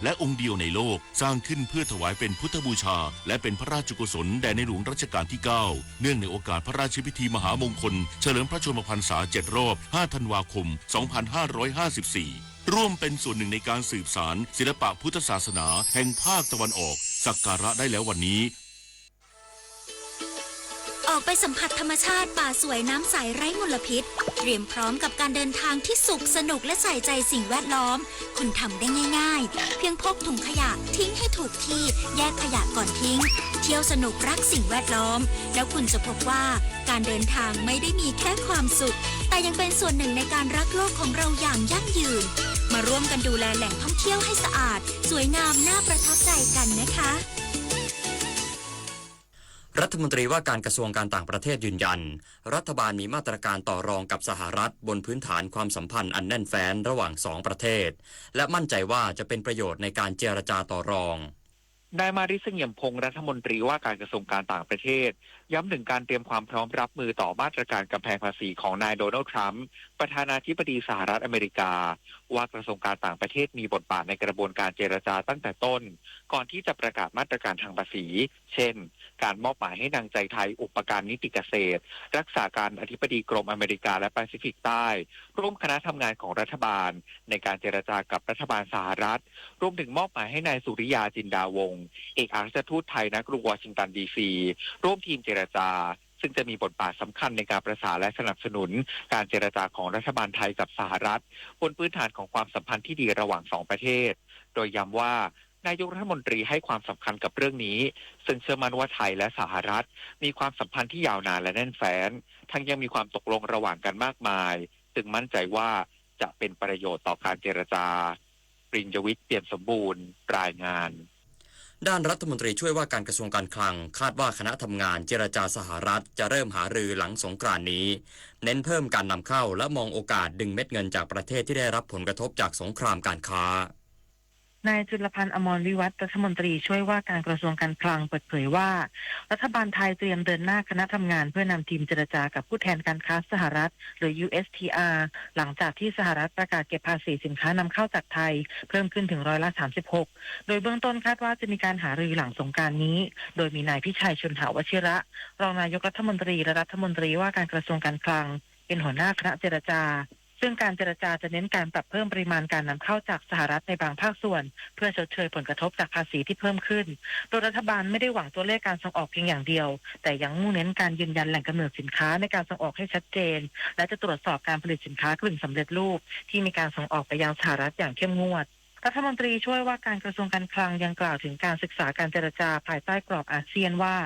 และองค์เดียวในโลก สร้างขึ้นเพื่อถวายเป็นพุทธบูชา และเป็นพระราชกุศลแด่ในหลวงรัชกาลที่เก้า เนื่องในโอกาสพระราชพิธีมหามงคลเฉลิมพระชนมพรรษาเจ็ดรอบ ห้าธันวาคม สองพันห้าร้อยห้าสิบสี่ ร่วมเป็นส่วนหนึ่งในการสืบสานศิลปะพุทธศาสนาแห่งภาคตะวันออก สักการะได้แล้ววันนี้ ออกไปสัมผัสธรรมชาติป่าสวยน้ำใสไร้มลพิษ เตรียมพร้อมกับการเดินทางที่สุขสนุกและใส่ใจสิ่งแวดล้อม คุณทำได้ง่ายๆ เพียงพกถุงขยะทิ้งให้ถูกที่ แยกขยะก่อนทิ้ง เที่ยวสนุกรักสิ่งแวดล้อม แล้วคุณจะพบว่าการเดินทางไม่ได้มีแค่ความสุข แต่ยังเป็นส่วนหนึ่งในการรักโลกของเราอย่างยั่งยืน มาร่วมกันดูแลแหล่งท่องเที่ยวให้สะอาด สวยงามน่าประทับใจกันนะคะ รัฐมนตรีว่าการกระทรวงการต่างประเทศยืนยัน รัฐบาลมีมาตรการต่อรองกับสหรัฐบนพื้นฐานความสัมพันธ์อันแน่นแฟ้นระหว่างสองประเทศ และมั่นใจว่าจะเป็นประโยชน์ในการเจรจาต่อรอง นายมาริส เสงี่ยมพงษ์ รัฐมนตรีว่าการกระทรวงการต่างประเทศ ย้ำถึงการเตรียมความพร้อมรับมือต่อมาตรการกำแพงภาษีของนายโดนัลด์ทรัมป์ ประธานาธิบดีสหรัฐอเมริกา ว่ากระทรวงการต่างประเทศมีบทบาทในกระบวนการเจรจาตั้งแต่ต้น ก่อนที่จะประกาศมาตรการทางภาษี เช่น การมอบหมายให้นางใจไทย อุปการนิติเกษตร รักษาการอธิบดีกรมอเมริกาและแปซิฟิกใต้ ร่วมคณะทำงานของรัฐบาล ในการเจรจากับรัฐบาลสหรัฐ รวมถึงมอบหมายให้นายสุริยา จินดาวงศ์ เอกอัครราชทูตไทย ณ กรุงวอชิงตัน ดีซี ร่วมทีมเจรจา ซึ่งจะมีบทบาทสำคัญในการประสานและสนับสนุนการเจรจาของรัฐบาลไทยกับสหรัฐ บนพื้นฐานของความสัมพันธ์ที่ดีระหว่างสองประเทศ โดยย้ำว่า นายกรัฐมนตรีให้ความสำคัญกับเรื่องนี้ ซึ่งเชื่อมั่นว่าไทยและสหรัฐมีความสัมพันธ์ที่ยาวนานและแน่นแฟ้น ทั้งยังมีความตกลงระหว่างกันมากมาย จึงมั่นใจว่าจะเป็นประโยชน์ต่อการเจรจา ปริญญวิทย์ เปี่ยมสมบูรณ์ รายงาน ด้านรัฐมนตรีช่วยว่าการกระทรวงการคลัง คาดว่าคณะทำงานเจรจาสหรัฐจะเริ่มหารือหลังสงกรานต์นี้ เน้นเพิ่มการนำเข้าและมองโอกาสดึงเม็ดเงินจากประเทศที่ได้รับผลกระทบจากสงครามการค้า นายจุลพันธ์ อมรวิวัฒน์ รัฐมนตรีช่วยว่าการกระทรวงการคลังเปิดเผยว่า รัฐบาลไทยเตรียมเดินหน้าคณะทำงานเพื่อนำทีมเจรจากับผู้แทนการค้าสหรัฐ หรือ ยูเอสทีอาร์ หลังจากที่สหรัฐประกาศเก็บภาษีสินค้านำเข้าจากไทยเพิ่มขึ้นถึงร้อยละสามสิบหก โดยเบื้องต้นคาดว่าจะมีการหารือหลังสงกรานต์นี้ โดยมีนายพิชัย ชุนหวชิระ รองนายกรัฐมนตรีและรัฐมนตรีว่าการกระทรวงการคลัง เป็นหัวหน้าคณะเจรจา ซึ่งการเจรจาจะเน้นการปรับเพิ่มปริมาณการนำเข้าจากสหรัฐในบางภาคส่วน เพื่อชดเชยผลกระทบจากภาษีที่เพิ่มขึ้น โดยรัฐบาลไม่ได้หวังตัวเลขการส่งออกเพียงอย่างเดียว แต่ยังมุ่งเน้นการยืนยันแหล่งกำเนิดสินค้าในการส่งออกให้ชัดเจน และจะตรวจสอบการผลิตสินค้ากึ่งสำเร็จรูปที่มีการส่งออกไปยังสหรัฐอย่างเข้มงวด รัฐมนตรีช่วยว่าการกระทรวงการคลังยังกล่าวถึงการศึกษาการเจรจาภายใต้กรอบอาเซียนว่า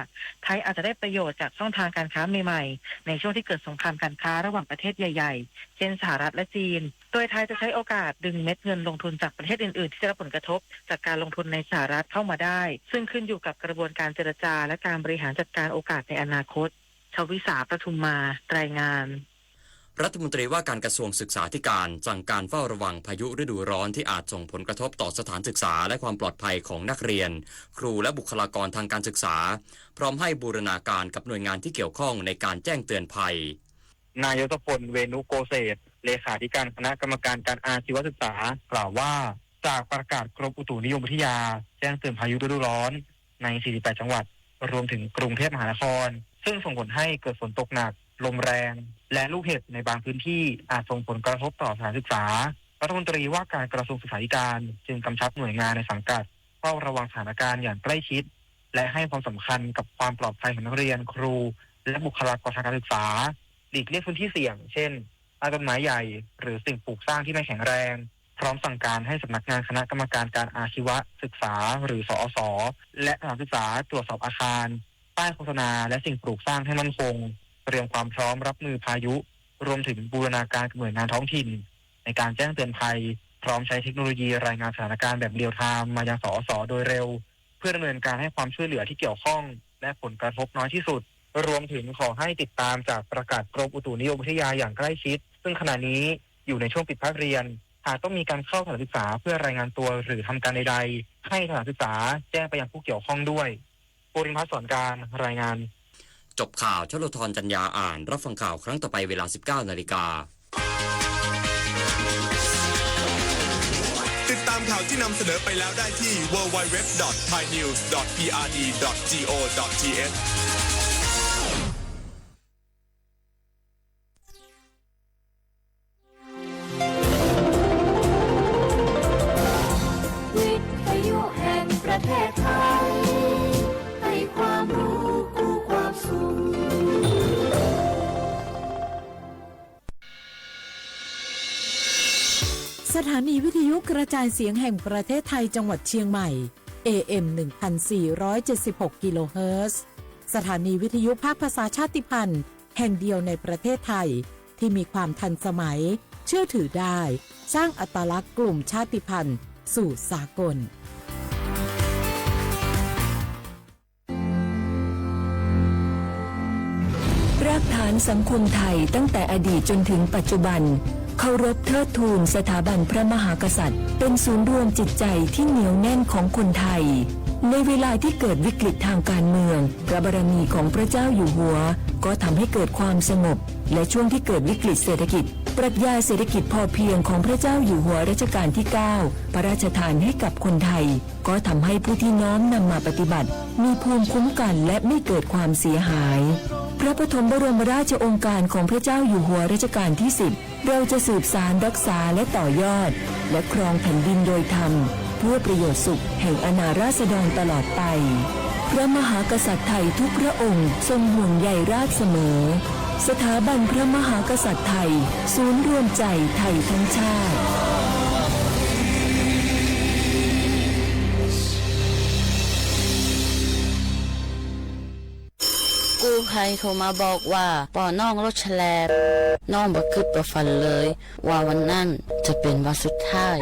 ไทยอาจจะได้ประโยชน์จากช่องทางการค้าใหม่ๆ ในช่วงที่เกิดสงครามการค้าระหว่างประเทศใหญ่ๆ เช่นสหรัฐและจีน โดยไทยจะใช้โอกาสดึงเม็ดเงินลงทุนจากประเทศอื่นๆ ที่จะรับผลกระทบจากการลงทุนในสหรัฐเข้ามาได้ ซึ่งขึ้นอยู่กับกระบวนการเจรจาและการบริหารจัดการโอกาสในอนาคต ชวิสา ประทุมมา รายงาน รัฐมนตรีว่าการกระทรวงศึกษาธิการสั่งการเฝ้าระวังพายุฤดูร้อนที่อาจส่งผลกระทบต่อสถานศึกษาและความปลอดภัยของนักเรียน ครูและบุคลากรทางการศึกษา พร้อมให้บูรณาการกับหน่วยงานที่เกี่ยวข้องในการแจ้งเตือนภัย นายยศพล เวณุโกเศส เลขาธิการคณะกรรมการการอาชีวศึกษากล่าวว่า จากประกาศกรมอุตุนิยมวิทยาแจ้งเตือนพายุฤดูร้อนใน สี่สิบแปด จังหวัด รวมถึงกรุงเทพมหานคร ซึ่งส่งผลให้เกิดฝนตกหนัก ลมแรง และลูกเห็บในบางพื้นที่อาจส่งผลกระทบต่อสถานศึกษา รัฐมนตรีว่าการกระทรวงศึกษาธิการจึงกำชับหน่วยงานในสังกัดเฝ้าระวังสถานการณ์อย่างใกล้ชิด และให้ความสำคัญกับความปลอดภัยของนักเรียน ครู และบุคลากรทางการศึกษา หลีกเลี่ยงพื้นที่เสี่ยง เช่น ใต้ต้นไม้ใหญ่ หรือสิ่งปลูกสร้างที่ไม่แข็งแรง พร้อมสั่งการให้สำนักงานคณะกรรมการการอาชีวศึกษา หรือ สอส และสถานศึกษาตรวจสอบอาคาร ป้ายโฆษณา และสิ่งปลูกสร้างให้มั่นคง เตรียมความพร้อมรับมือพายุ รวมถึงบูรณาการกับหน่วยงานท้องถิ่น ในการแจ้งเตือนภัย พร้อมใช้เทคโนโลยีรายงานสถานการณ์แบบเรียลไทม์มายัง สอส โดยเร็ว เพื่อดำเนินการให้ความช่วยเหลือที่เกี่ยวข้อง และผลกระทบน้อยที่สุด รวมถึงขอให้ติดตามจากประกาศกรมอุตุนิยมวิทยาอย่างใกล้ชิด ซึ่งขณะนี้อยู่ในช่วงปิดภาคเรียน หากต้องมีการเข้าสถานศึกษาเพื่อรายงานตัวหรือทำการใดๆ ให้สถานศึกษาแจ้งไปยังผู้เกี่ยวข้องด้วย ภูริพัฒน์ สอนการ รายงาน จบข่าว ชลธร จันยาอ่าน รับฟังข่าวครั้งต่อไปเวลา สิบเก้านาฬิกา ติดตาม ฟังข่าวที่นำเสนอไปแล้วได้ที่ ดับเบิลยู ดับเบิลยู ดับเบิลยู ดอท ไทยนิวส์ ดอท พีอาร์ดี ดอท จี โอ ดอท ที เอช วิทยุแห่งประเทศไทย ให้ความรู้คู่ความสุข สถานีวิทยุกระจายเสียงแห่งประเทศไทยจังหวัดเชียงใหม่ เอเอ็ม หนึ่งพันสี่ร้อยเจ็ดสิบหก กิโลเฮิรตซ์ สถานีวิทยุภาคภาษาชาติพันธุ์แห่งเดียวในประเทศไทย ที่มีความทันสมัย เชื่อถือได้ สร้างอัตลักษณ์กลุ่มชาติพันธุ์สู่สากล รากฐานสังคมไทยตั้งแต่อดีตจนถึงปัจจุบัน เคารพเทิดทูนสถาบันพระมหากษัตริย์ เป็นศูนย์รวมจิตใจที่เหนียวแน่นของคนไทย ในเวลาที่เกิดวิกฤตทางการเมือง พระบารมีของพระเจ้าอยู่หัว ก็ทำให้เกิดความสงบ และช่วงที่เกิดวิกฤตเศรษฐกิจ ปรัชญาเศรษฐกิจพอเพียงของพระเจ้าอยู่หัวรัชกาลที่เก้า พระราชทานให้กับคนไทย ก็ทำให้ผู้ที่น้อมนำมาปฏิบัติ มีภูมิคุ้มกันและไม่เกิดความเสียหาย พระปฐมบรมราชโองการของพระเจ้าอยู่หัวรัชกาลที่สิบ เราจะสืบสานรักษาและต่อยอด และครองแผ่นดินโดยธรรม เพื่อประโยชน์สุขแห่งอาณาราษฎรตลอดไป พระมหากษัตริย์ไทยทุกพระองค์ทรงห่วงใยราษฎรเสมอ สถาบันพระมหากษัตริย์ไทย ศูนย์รวมใจไทยทั้งชาติ กู้ภัยโทรมาบอกว่าปอน้องรถแฉลบ น้องบ่คิดบ่ฝันเลยว่าวันนั้นจะเป็นวันสุดท้าย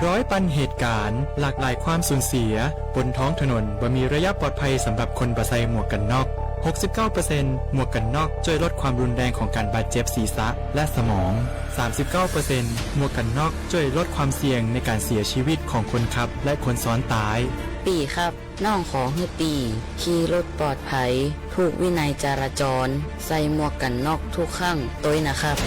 ร้อยปันเหตุการณ์ หลากหลายความสูญเสีย บนท้องถนนบ่มีระยะปลอดภัยสำหรับคนบ่ใส่หมวกกันน็อก หกสิบเก้าเปอร์เซ็นต์ หมวกกันน็อกช่วยลดความรุนแรงของการบาดเจ็บศีรษะและสมอง สามสิบเก้าเปอร์เซ็นต์ หมวกกันน็อกช่วยลดความเสี่ยงในการเสียชีวิตของคนขับและคนซ้อนท้าย ปีครับ น้องขอหื้อปี ขี่รถปลอดภัย ถูกวินัยจราจร ใส่หมวกกันน็อกทุกครั้งตวยนะครับ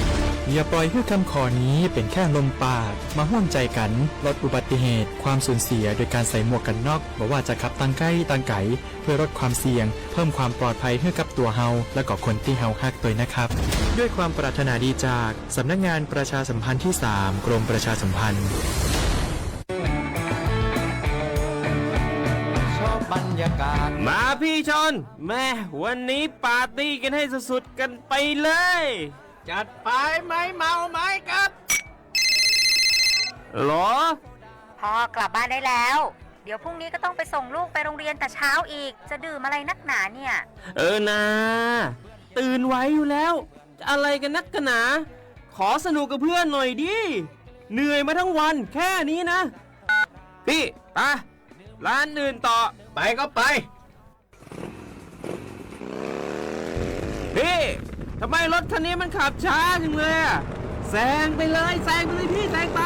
อย่าปล่อยให้คำขอนี้เป็นแค่ลมปาก มาร่วมใจกันลดอุบัติเหตุ ความสูญเสียโดยการใส่หมวกกันน็อก บ่ว่าจะขับตังใกล้ตังไกล เพื่อลดความเสี่ยง เพิ่มความปลอดภัยให้กับตัวเฮา และก็คนที่เฮาฮักตวยนะครับ ด้วยความปรารถนาดีจาก สำนักงานประชาสัมพันธ์ที่สาม กรมประชาสัมพันธ์ ชอบบรรยากาศ มาพี่ชอน แม่ วันนี้ปาร์ตี้กันให้สุดๆกันไปเลย จัดไป ไม้เมาไม้ครับ หรอ พ่อกลับบ้านได้แล้ว เดี๋ยวพรุ่งนี้ก็ต้องไปส่งลูกไปโรงเรียนแต่เช้าอีก จะดื่มอะไรนักหนาเนี่ย เออนา ตื่นไวอยู่แล้ว จะอะไรกันนักกันหนา ขอสนุกกับเพื่อนหน่อยดิ เหนื่อยมาทั้งวันแค่นี้นะ พี่ ไป ร้านอื่นต่อ ไปก็ไป พี่ ทำไมรถคันนี้มันขับช้าจังเลยอะ แซงไปเลย แซงไปเลยพี่ แซงไป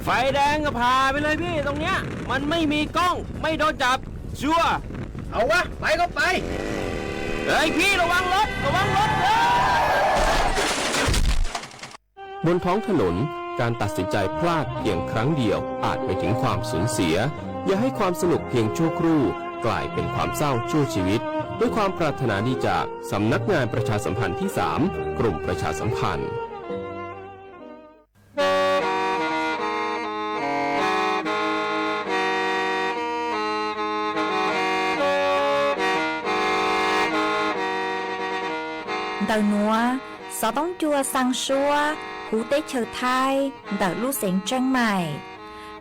ไฟแดงก็ผ่าไปเลยพี่ ตรงเนี้ย มันไม่มีกล้อง ไม่โดนจับ ชัวร์ เอาวะ ไปก็ไป เฮ้ยพี่ ระวังรถ ระวังรถ เฮ้ย บนท้องถนน การตัดสินใจพลาดเพียงครั้งเดียวอาจไปถึงความสูญเสีย อย่าให้ความสนุกเพียงชั่วครู่กลายเป็นความเศร้าชั่วชีวิต ด้วยความปรารถนาดีจากสำนักงานประชาสัมพันธ์ที่สาม กรมประชาสัมพันธ์ Ntawm nuav, xov toob cua xaa suab huv teb chaws Thaib ntawm lub xeev Tseeb Maim.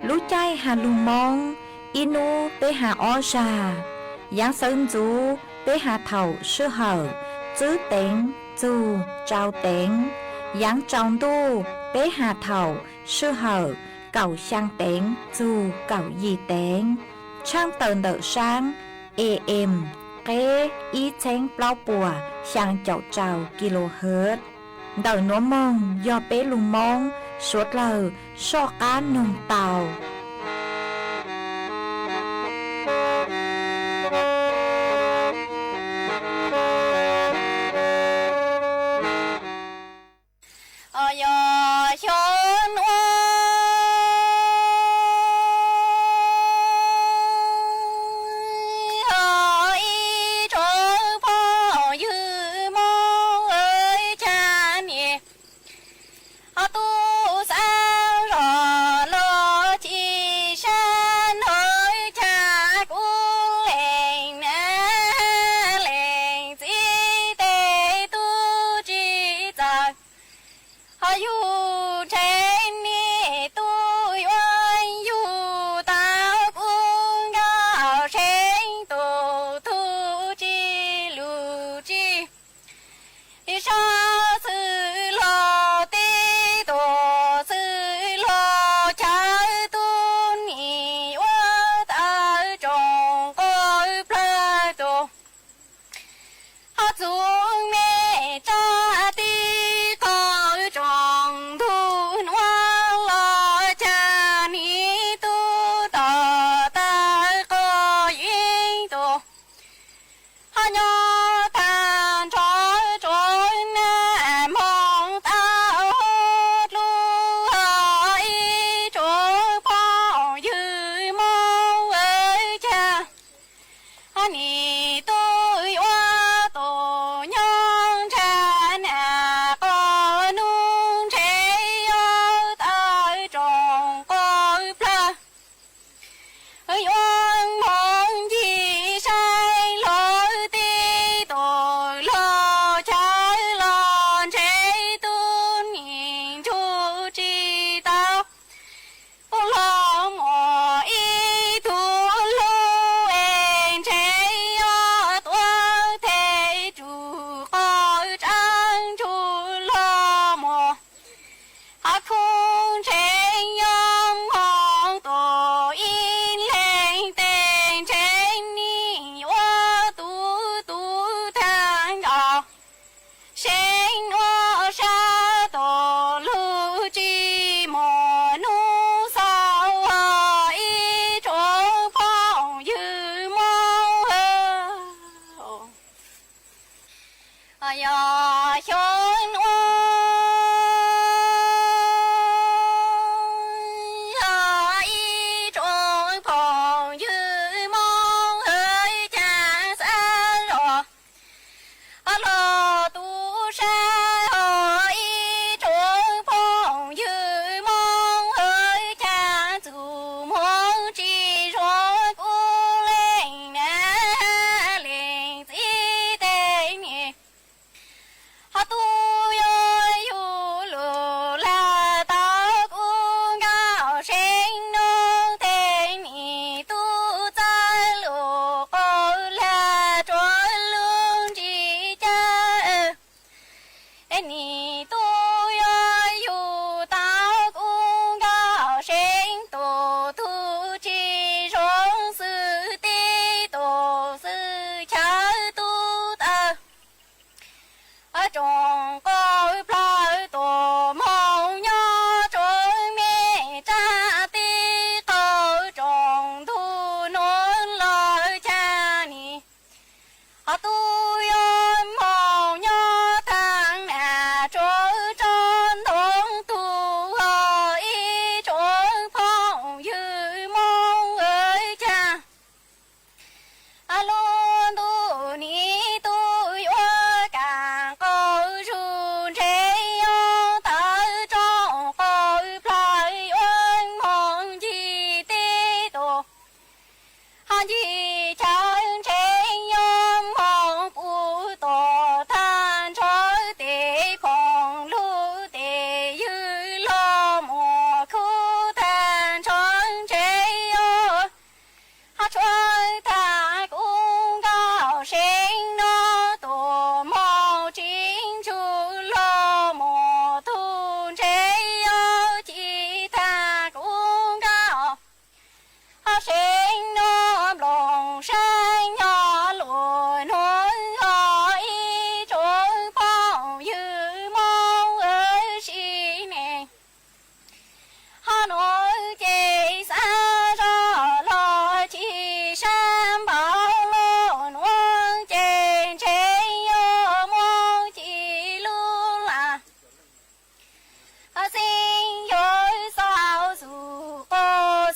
Lub caij has lug Moob, ib nub peb has ob zag. Yaav sawv ntxuv peb has thaum sij hawm tsib teev txug rau teev. Yaav tsaus ntuj peb has thaum sij hawm kaum xyaa teev txug kaum yim teev. Tshaaj tawm ntawm saab A M qeb ib txheeb plaub puas xyaa caum rau kilohertz. Ntawm nuav moog yog peb lug Moob suav dlawg soj qaab noog tau. Yog xyoo ua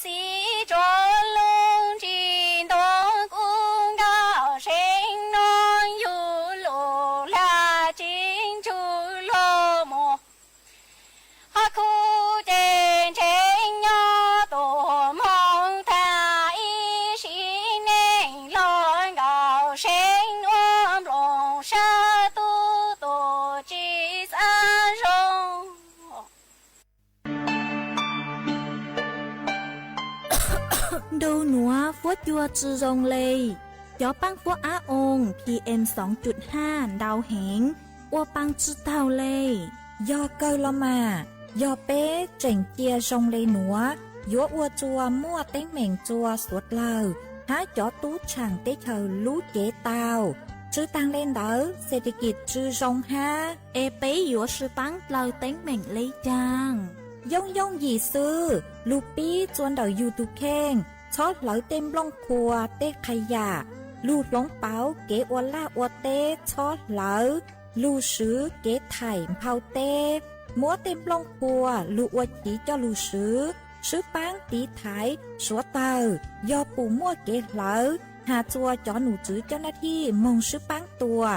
Tib tsob lub ntsis ntoo kuj nkauj seev no, yus lub hla tsis ntshua luag mus. Qhov khuj ces ntsheb nyob tuaj moog tag, ib sim neej los nkauj seev ua nplooj sab tub tuaj tsis xav zoo. Ntu nuav fuab cua tsi zoo le, cov paab fuab ab oo P M xoov cum haj ntau heev, ua paa tsi taug le. Yog kawg los mas, yog peb tseem cia zoo le nuav, yuav ua txuas muaj teeb meem txuas suav dlawg hab cov tub tshaam teb chaws lub cev tau. Tsi taag le ntawd, xes tes kis tsi zoo hab, es peb yuav sib paab dlaws teeb meem le caag? Yooj yooj yim xwb, lug pib txua ntawm yug tug kheej, txhob hlawv tej nplooj qhuav tej qha yam, lug hloov pauv kev ua laj ua teb txhob hlawv, lug swv kev thaim nphau teb, muab tej nplooj qhuav lug ua chiv coj lug swv, sib paab tiv thaiv suav dlawg, yog pum muaj kev hlawv, has txua cov num tswv coj nab thij moog sib paab tua,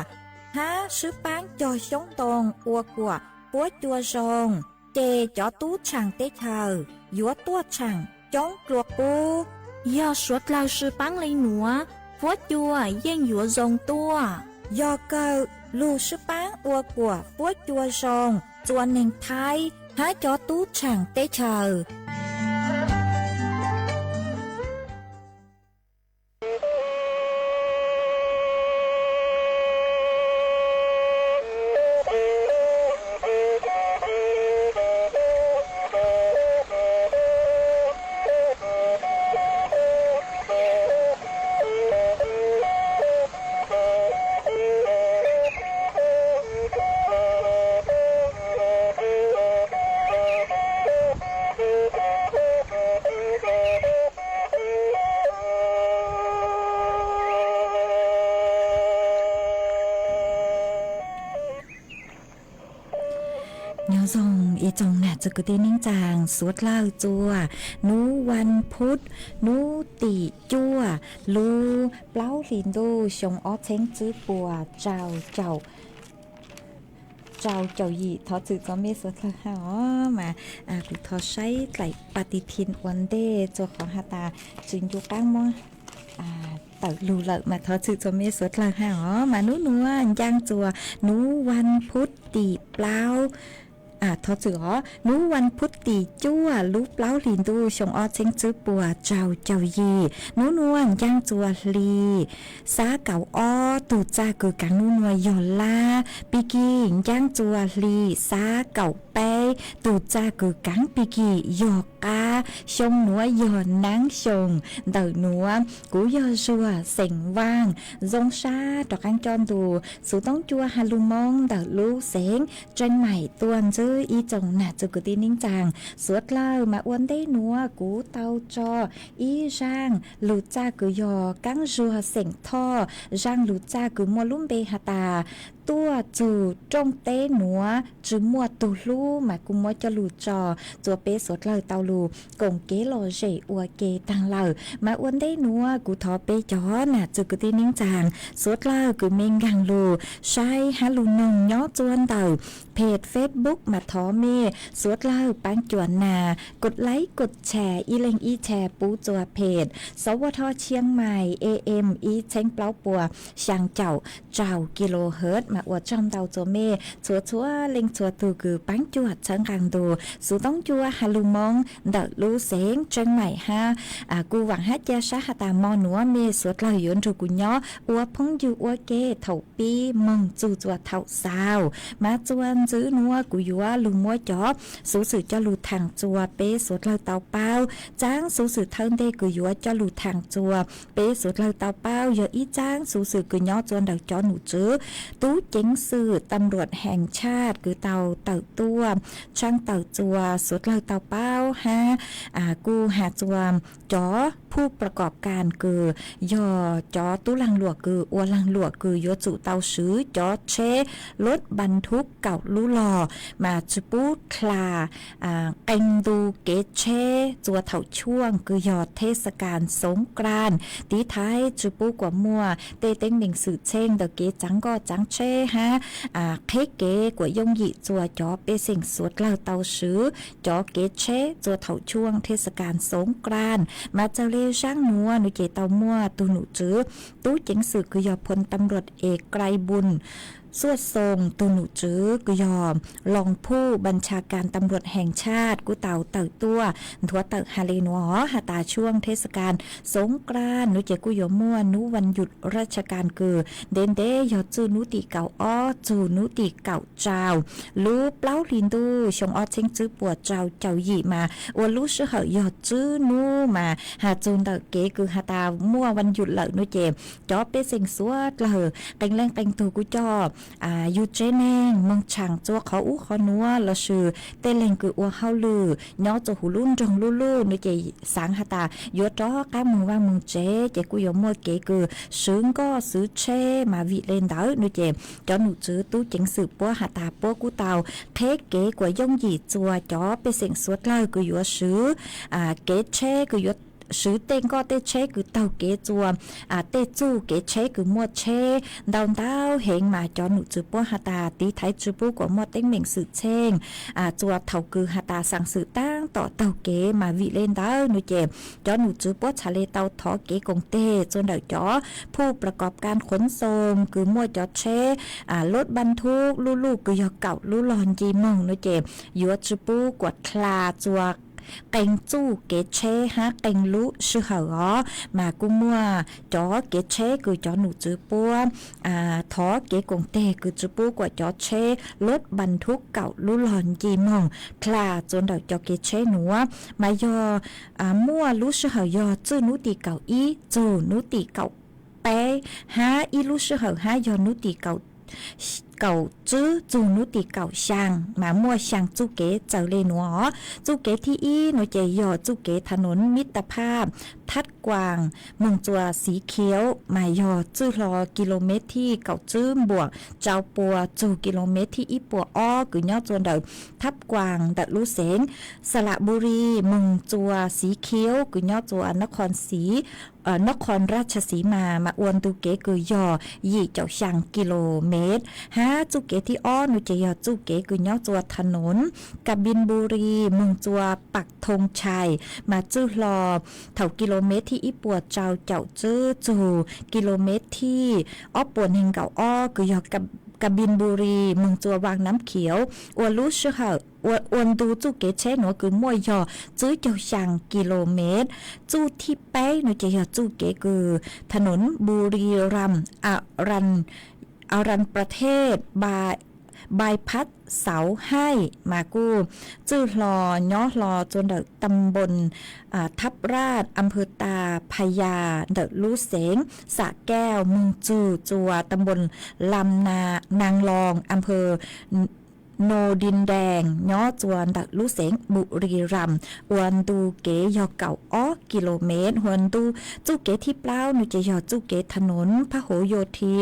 hab sib paab cog xyoob ntoo ua kuam fuab cua zoo, ces cov tub tshaam teb chaws yuav tuaj tshaam coob dlua qub. Yog suav dlawg sib paab le nuav, fuab cua yeej yuav zoo tuaj. Yog kawg, lug sib paab ua kuam fuab cua zoo txua neeg Thaib hab cov tub tshaam teb chaws. Nyob zoo ib tsoom nam txiv kwv tij neej tsaa, suav dlawg txua nub vaj phub, nub tim cuaj, lub plaub hlis ntuj xyoo ob txheeb tsib puas rau caum rau caum yim. Thov txim txua mej suav dlawg hab os, mas kuv thov saib dlaim pa ti thin ua ntej txua qhov has tas tsis ncu qaab muab tawm lug lawm, mas thov txim txua mej suav dlawg hab os. Mas nub nuav ncaaj txua nub vaj phub tim plaub, thov txim os, nub vaj phub tim cuaj lub plaub hlis ntuj xyoo ob txheeb tsib puas rau caum yim. Nub nuav ncaaj txua hli xab kaum ob, tug txaj kws kaav nub nuav yog lab. Pig kig ncaaj txua hli xab kaum peb, tug txaj kws kaav pig kig yog qab. Xyoo nuav yog naab xyoo ntawm nuav. Kuv yog Zuag xeem Vaaj, zoo sab rov qaab coj ntu xuv toob cua has lug moo ntawm lub xeev Tseem Maim tuaj ntsib ib tsoom nam txiv kwv tij neej tsaa suav dlawg. Mas ua ntej nuav kuv tau tso ib zaaj lug txaj kws yog Kaab Zuag xeem Thoj, zaaj lug txaj kws muaj lub npe has tas tuaj txug rooj teb nuav tsi muaj tug hlub, mas kuv muab coj lug tso txua peb suav dlawg tau lug koom kev lom zem ua ke taag lawm. Mas ua ntej nuav kuv thov peb cov nam txiv kwv tij neej tsaa suav dlawg kws mej nkaag lug saib hab lug noog nyob txua ntawm page Facebook, mas thov mej suav dlawg paab cuam nas kos laib kos tshas ib leeg ib tshas pub txua page Sov Vaj Thoj Tshiab Mais A M ib txheeb plaub puas xyaa caum rau kilohertz. Mas ua tsaug ntau txua mej txhua txhua leej txhua tug kws paab cuam txhawb nqaa ntu xuv toob cua has lug moo ntawm lub xeev Tseem Maim hab. Kuv vaam hab ca sab has tas mo nuav mej suav dlawg yuav nrug kuv nyob ua phooj ywg ua ke thaum pib moog txug txua thaum xaus. Mas txua ntxiv nuav kuv yuav lug muab cov xuv xwm coj lug thaam txua peb suav dlawg tau paub. Txaab xuv xwm thawj ntej kws yuav coj lug thaam txua peb suav dlawg tau paub yog ib txaab xuv xwm kws nyob txua ntawm cov num tswv tub ceev xwm tam luam heev tshaj kws tau tawm tuaj tshaaj tawm txua suav dlawg tau paub hab kuj has txua cov phuj pla kom kas kws yog cov tub laag luam kws ua laag luam kws yuav tsum tau swv cov tsheb lub npas thub kaum lub log, mas tsis pub dha qee ntu kev tsheb txua thaum chuaj kws yog thej xa kas xoov kras. Tiv thaiv tsis pub kuas muaj tej teeb meem xwm txheej ntawm kev txaav nkoj txaav tsheb hab qheb kev kuas yooj yim txua cov pej xeem suav dlawg tau swv cov kev tsheb txua thaum chuaj thej xa kas xoov kras. Mas txawg le zaab nuav nua ces tau muaj tug nom tswv tub ceev xwm kws yog phoo tam luam Es Krais Npun Xuaj Xoo, tug nom tswv kws yog loos phuj npas tshas kas tam luam heev tshaj kuj tau tawm tuaj nthuav tawm has le nuav has tas chuaj thej xa kas xoov kras nua ces kuj yuav muaj nub vas yuj raj tsha kas kws ntev ntev yog txuj nub tim kaum ob txug nub tim kaum rau lub plaub hli ntuj xyoo ob txheeb tswb puas rau caum yim mas ua lub sij hawm yog tswb nub mas has txug ntawm kev kws has tas muaj vas yuj lawm nua ces cov pej xeem suav dlawg qee leej qee tug kuj coj yug tsev neeg moog tshaam txua qhov ub qhov nuav lossis tej leeg kws ua hauj lwm nyob txua huv lub nroog lub luj nua ces xaav has tas yuav rov qaab moog vaaj moog tsev ces kuj yuav muaj kev kws swv nkoj swv tsheb mas vim le ntawd nua ces cov nom tswv tub ceev xwm puab has tas puab kuj tau qheb kev kuas yooj yim txua cov pej xeem suav dlawg kws yuav swv kev tsheb kws yuav swv tej nkoj tej tsheb kws taug kev txua tej txuj kev tsheb kws muaj tsheb ntau ntau heev mas cov nom tswv puab has tas tiv thaiv tsis pub kuas muaj teeb meem xwm txheej txua thaum kws has tas xaam xwm taab tom taug kev mas vim le ntawd nua ces cov nom tswv puab txhad le tau thov kev koom teg txua ntawm cov phuj pla kov kas khuv xoo kws muaj cov tsheb lub npas thub lub luj kws yog kaum lub log nce moog nua ces yuav tsis pub kuas dha txua qee txuj kev tsheb hab qee lub sij hawm os mas kuj muaj cov kev tsheb kws cov nom tswv puab thov kev koom teg kws tsis pub kuas cov tsheb lub npas thub kaum lub log nce moog dha txua ntawm cov kev tsheb nuav mas yog muaj lub sij hawm yog txuj nub tim kaum ib txug nub tim kaum peb hab ib lub sij hawm hab yog nub tim kaum tswb txug nub tim kaum xyaa mas muaj xyaa txuj kev txawm le nuav os. Txuj kev thib ib nua ces yog txuj kev tha nuv mib ta phaj Thab Kuas moog txua Xiv Khiav mas yog txwj hlo kilomev thib kaum tswb npuam rau pua txug kilomev thib ib puas ob kws nyob txua ntawm Thab Kuas ntawm lub xeev Xalas Npus Lis moog txua Xiv Khiav kws nyob txua Nab Qhoo Xiv Nab Qhoo Raj Tshaj Xiv Mas mas ua ntu kev kws yog yim caum xyaa kilomev hab txuj kev thib ob nua ces yog txuj kev kws nyob txua tha nuv Kas Npis Npus Lis moog txua Pak Thoo Tshais mas txwj hlo thaum kilomev thib ib puas rau caum tswb txug kilomev thib ob puas neeg nkaum ob kws yog Kas Npis Npus Lis moog txua Vaaj Nab Khiav ua lub sij hawm ua ntu txuj kev tsheb nuav kws muaj yog tswb caug xyaa kilomev. Txuj thib peb nua ces yog txuj kev kws tha nuv Npus Lis Ram Aran Prathej Npai Phab Xauv Haij mas kuj txwj hlo nyob hlo txua ntawm ta npoo Thab Raj, am phaw Ta Pha Yas ntawm lub xeev Xas Kaus moog txug txua ta npoo Lam Naas Loos, am phaw Nus Dis Daas nyob txua ntawm lub xeev Npus Lis Ram ua ntu kev yog kaum ob kilomev. Ua ntu txuj kev thib plaub nua ces yog txuj kev tha nuv Phab Huv Yo Thi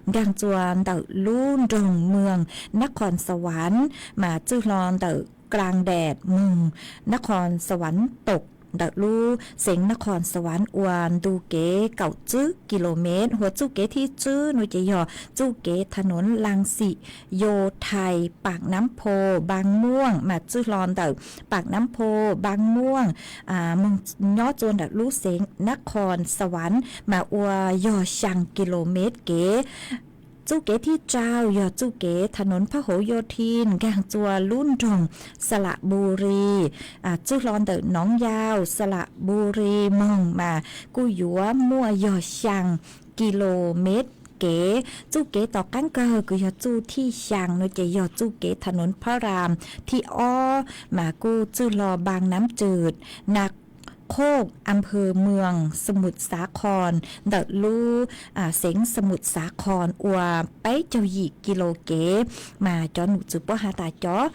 nkaag txua ntawm lub nroog Moos Nab Qhoo Xa Vas mas txwj hlo ntawm Klaas Daes moog Nab Qhoo Xa Vas Toos ntawm lub xeev Nab Qhoo Xa Vas ua ntu kev kaum tswb kilomev. Ua txuj kev thib tswb nua ces yog txuj kev tha nuv Laas Xim Yo Thais Paam Nab Phoo Npaas Muaj mas txwj hlo ntawm Paam Nab Phoo Npaas Muaj moog nyob txua ntawm lub xeev Nab Qhoo Xa Vas mas ua yog xyaa kilomev kev. Txuj kev thib rau yog txuj kev tha nuv Phab Huv Yo Thi nkaag txua lub nroog Xalas Npus Lis, txwj hlo ntawm Noov Yau Xalas Npus Lis moog mas kuj yuav muaj yog xyaa kilomev kev. Txuj kev tom qaab kawg kws yog txuj thib xyaa nua ces yog txuj kev tha nuv Phab Ram thib ob mas kuj txwj hlo Npaas Nab Tswm, Nas Khoj, am phwv Mwm, Xamuj Xav Khos, ntawm lub xeev Xamuj Xav Khos uas peb caug yim kis lus kev. Mas cov nom tswv puab has tas cov,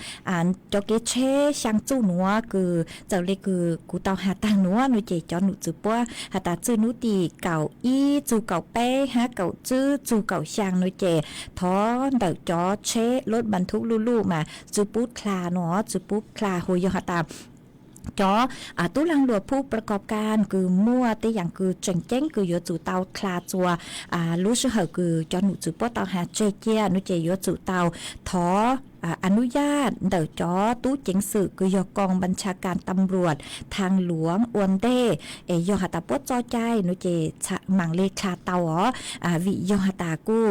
cov kev tsheb xyaa txuj nuav kws txawm le kws kuv tau has taag nuav no ces cov nom tswv puab has tas txwj nub tim kaum ib txug kaum peb hab kaum tsib txug kaum xyaa no ces thov ntawm cov tsheb lub npaas thuv luj luj mas tsw pub dlha no, tsw pub dlha hu yog has tas cov tub laag luam phu pla kos kas kws muaj tej yaam kws tseem ceeb kws yuav tsum tau dlha txuas lub sij hawm kws cov nom tswv puab tau has tseg cia no ces yuav tsum tau thov a nub yaj ntawm cov tub ceev xwm kws yog koom npas tshas kas tam luam thaaj luam ua ntej. Es yog has tas puab tso cai no ces maam le dlha tau os, vim yog has tas kuj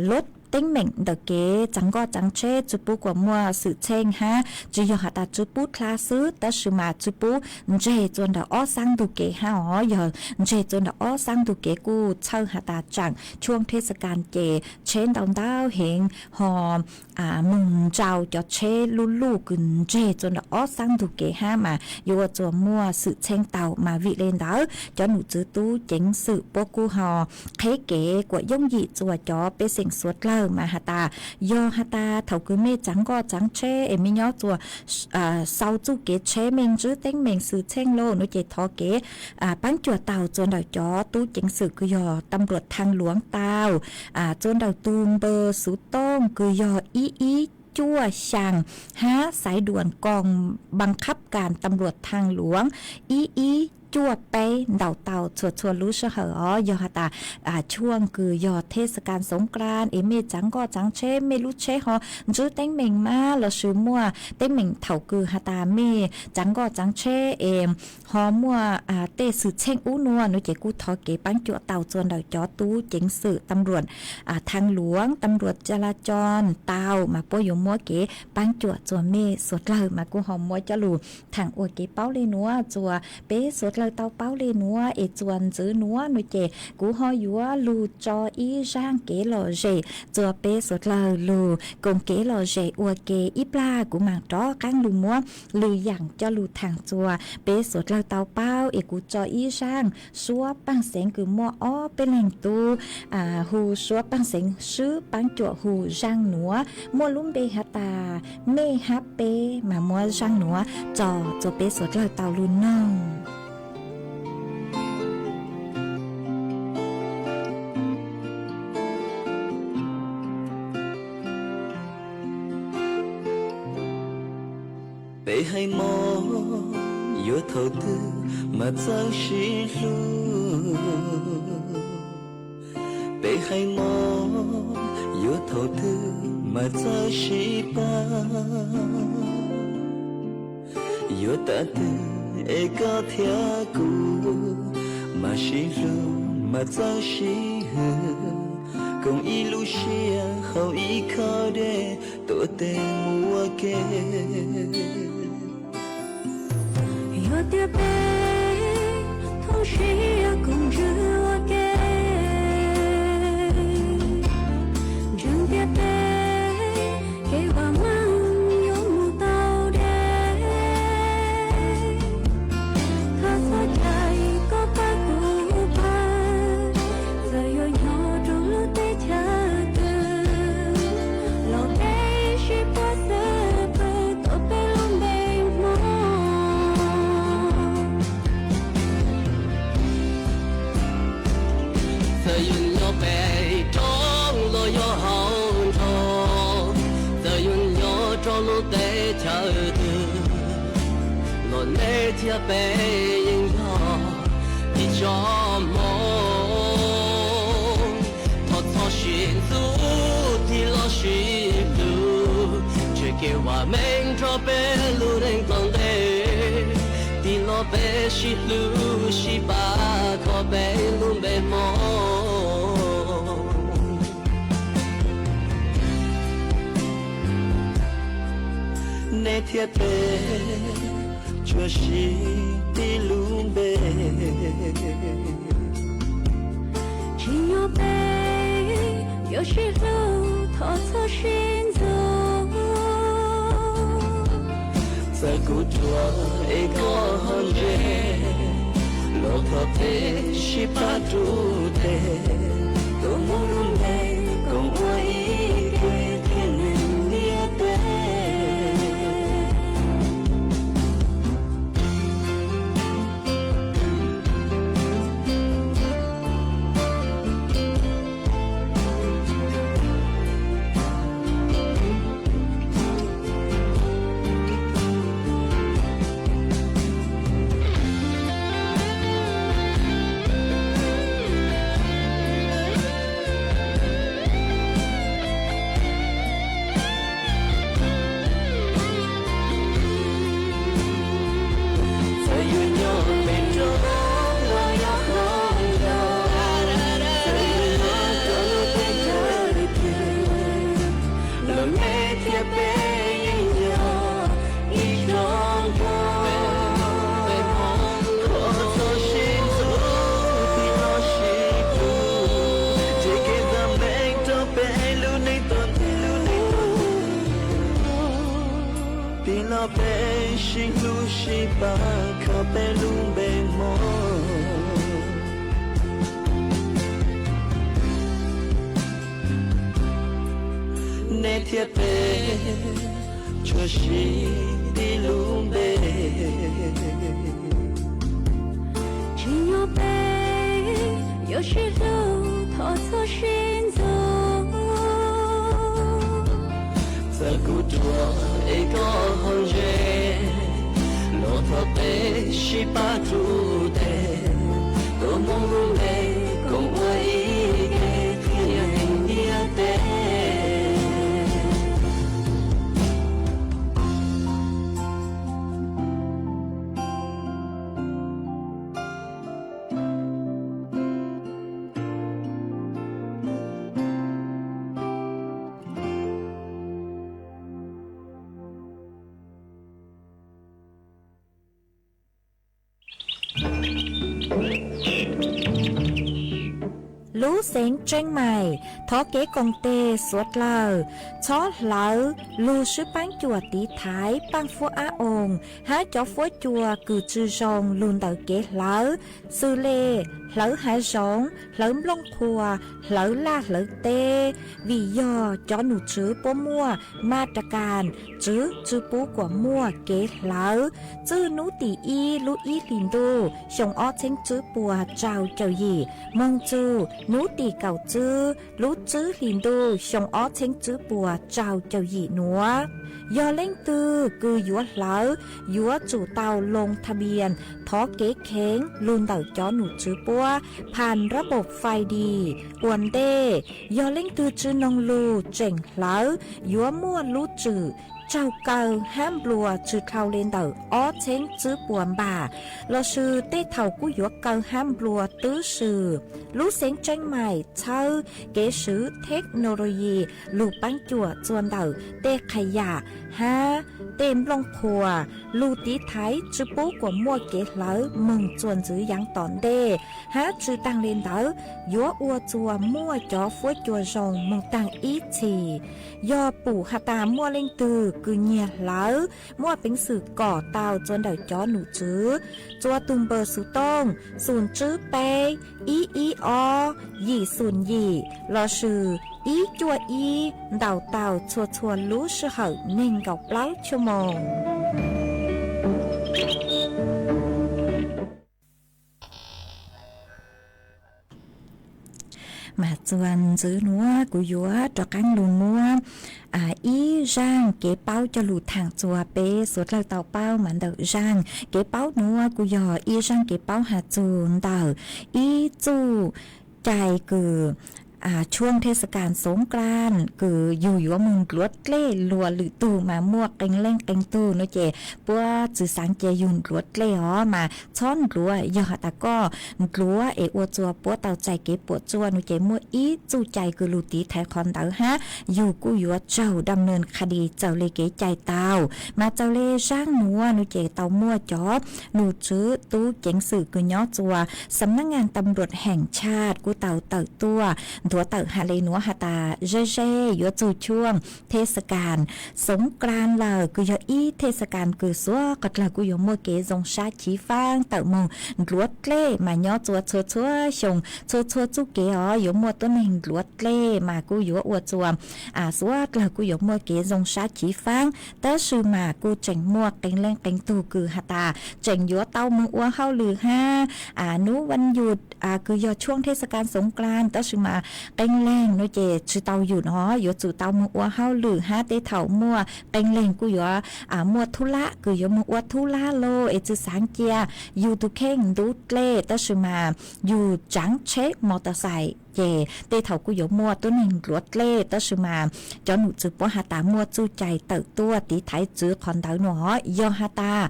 lub teeb meem ntawm kev tsaav nkoj tsaav tsheb tsw pub kuas muaj xwm txheej hab tsi yog has tas tsw pub dlha xwb tab sis mas tsw pub ntseg txuas ntawm ob xaab ntug kev hab os. Yog ntseg txuas ntawm ob xaab ntug kev kuj txhawj has tas tsaam tshuaj thej xas kas ces tsheb ntau ntau heev ho moog ntsau cov tsheb luj luj kws ntseg txuas ntawm ob xaab ntug kev hab mas yuav ua txuas muaj xwm txheej tau. Mas vim le ntawd cov nom tswv tub ceev xwm puab kuj ho qheb kev kuas yooj yim txuas cov pej xeem suav dlawg mas has tas yog has tas thaum kws mej tsaav nkoj tsaav tsheb es mej nyob txuas xau txuj kev tsheb mej ntsib teeb meem xwm txheej lawm no ces thov kev paab cuam tau txuas ntawm cov tub ceev xwm kws yog tam luam thaaj luam tau txuas ntawm tug npawb xuv tooj kws yog ib ib cuaj xyaa hab xaiv duam koom npas khab kas tam luam thaaj luam ib ib cuaj peb ntaus tau txhua txhua lub sij hawm os. Yog has tas tshuaj kws yog thej xas kas xoov klas es mej tsaav nkoj tsaav tsheb mej lub tsheb ho ntsib teeb meem mas lossis muaj teeb meem thaum kws has tas mej tsaav nkoj tsaav tsheb es ho muaj tej xwm txheej ub nua no ces kuj thov kev paab cuam tau txuas ntawm cov tub ceev xwm tam luam thaaj luam tam luam tsa la coos tau mas puab yuav muab kev paab cuam txuas mej suav dlawg mas kuj ho muab coj lug thaam ua kev paub le nuav txuas peb suav dlawg tau paub le nuav es txuas ntxiv nuav no ces kuv ho yuav lug tso ib zaaj kev lom zem txuas peb suav dlawg lug koom kev lom zem ua ke ib plag kuv maam rov qaab lug muab lwm yaam coj lug thaam txuas peb suav dlawg tau paub es kuv tso ib zaaj suab paaj xeev kws muaj ob peb leeg tub hu suab paaj xeev swb paab cuam hu zaaj nuav muaj lub npe has tas mej hab peb mas muab zaaj nuav tso txuas peb suav dlawg tau lug noog. Peb hais mob yuav thaum twg mas txawj sib hlub. Peb hais mob yuav thaum twg mas txawj sib pab. Yuav tam twg es koj thiab kuv mas sib hlub mas txawj sib hwm, koom ib lub siab hauv ib khob dej tuav tes mus ua ke. Yog tias peb thooj siab koom ntsws ua ke, ntseeg tias peb kev vam meej yuav mus tau deb. Thov txhob cais koj pab kuv pab, txawm yuav nyob rau lub teb chaws twg los peb sib pab xwb pwg tuav peb lub npe Hmoob. Txawm yus nyob pem roob los yog hauv nroog, txawm yus nyob rau lub teb chaws twg los nej thiab peb yeej yog ib tsoom Hmoob. Thov txhob sib ntxub, tig los sib hlub, ntshe kev vam meej nrog peb lub neej tau ntev. Tig los peb sib hlub sib pab kho peb lub npe Hmoob. Nej thiab peb tsuas sib tib lub npe. Tsim nyog peb yuav sib hlub thov txhob sib ntxub. Txawm kuv ruam es koj ho ntse, Thov peb sib pab rub tes, tuaj mus lub npe koom ua ib ke thiab neeg ntiaj teb. Txawm yus nyob pem nroog los yog hauv nroog, txawm yus nyob rau lub teb chaws twg, los nej thiab peb yeej yog ib tsoom Hmoob. Thov txhob sib ntxub, tig los sib hlub, nrhiav kev vam meej rau peb lub neej tuaj ntxiv. Tig los peb sib hlub sib pab kho peb lub npe Hmoob. Nej thiab peb tsuas sib tib lub npe. Tsim nyog peb yuav sib hlub, thov txhob sib ntxub. Txawm kuv ruam es koj ho ntse, los thov peb sib pab rub tes, tuaj mus lub npe koom ua ib ke thiab neeg ntiaj teb. Lub xeev Tseeb Maim thov kev koom tes suav dlawg, txhob hlawv lug swb paab cuam tiv thaiv paaj fuab ab oo hab cov fuab cua kws tsi zoo lug ntawm kev hlawv, xws le hlawv hav zoov, hlawv nplooj qhuav, hlawv laj hlawv teb, vim yog cov num tswv puab muaj ma ra kas tswv tsi pub kuam muaj kev hlawv. Txwj nub tim ib lub ib hlis ntuj xyoo ob txheeb tswb puas rau caum yim moog txug nub tim kaum tswb lub tswb hlis ntuj xyoo ob txheeb tswb puas rau caum yim nuav. Yog leej twg kws yuav hlawv, yuav tsum tau loo tha npias thov kev kheev lug ntawm cov num tswv puab phas rab npaum fais dis ua ntej. Yog leej twg tsi noog lug tseem hlawv, yuav muaj lub tswm raug kaw hab nplua tsi dhau le ntawm ob txheeb tswb puas npam, lossis tej thaum kuj yuav kaw hab nplua twb swm. Lub xeev Tseeb Maim txhawb kev swv theknologi lug paab cuam txuas ntawm tej qhas yam hab tej nplooj qhuas lug tiv thaiv tsi pub kuam muaj kev hlawv moog txuas ntxiv yaav tom ntej, hab tsi taag le ntawd yuav ua txuas muaj cov fuab cua zoo moog taag ib txhis. Yog pum has tas muaj leej twg kws nyiag hlawv, muaj peev xwm kom tau txuas ntawm cov num tswv txuas tug npawb xuv tooj xum tswb peb ib ib ob yim xum yim lossis ib cuaj ib ntaus tau txhua txhua lub sij hawm neeg nkaum plaub chua moos. Mas txuas ntxiv nuav kuv yuav rov qaab lug muab ib zaaj kev paub coj lug thaam txuas peb suav dlawg tau paub. Mas ntawm zaaj kev paub nuav kuj yog ib zaaj kev paub has txug ntawm ib txuj cai kws tshuaj thej xa kas xoov klas kws yug yuav moog ntuav dlej luas lwm tug mas muaj qee leej qee tug nuav ces puab tsi xaav cia yug ntuav dlej os mas txhob ntuav. Yog has tas koj ntuav es ua txuas puab tau txais kev puam tsuaj nuav ces muaj ib txuj cai kws lug tiv thaiv qhov ntawd hab yug kuj yuav raug dam nws qha dis txawm le kev cai tau. Mas txawm le zaaj nuav nuav ces tau muaj cov num tswv tub ceev xwm kws nyob txuas xam nab ngas tam luam heem tshaj kuj tau tawm tuaj tuav tawm has le nuav has tas ze ze yuav txug tshuaj thej xa kas Xoov Klas lawm, kws yog ib thej xa kas kws suav qhov dlawg kuj yuav muaj kev zoo sab chiv faab tawm moog ndluav dlej mas nyob txua txhua txhua xyoo txhua txhua txuj kev os yuav muaj tuab neeg ndluav dlej mas kuj yuav ua txua suav dlawg kuj yuav muaj kev zoo sab chiv faab, tab sis mas kuj tseem muaj qee leej qee tug kws has tas tseem yuav tau moog ua hauj lwm hab nub vaj yum kws yog tshuaj thej xa kas Xoov Klas, tab sis mas qee leeg no ces tsi tau yum no yuav tsum tau moog ua hauj lwm hab tej thaum muaj qee leeg kuj yuav muaj thub lab kws yuav moog ua thub lab lauj es tsi xaav cia yug tug kheej ntub dlej tab sis mas yug tsaav tsheb mos tas xais ces tej thaum kuj yuav muaj tuab neeg ndluav dlej tab sis mas cov num tswv puab has tas muaj txuj cai tawm tuaj tiv thaiv txwv qhov ntawd no yog has tas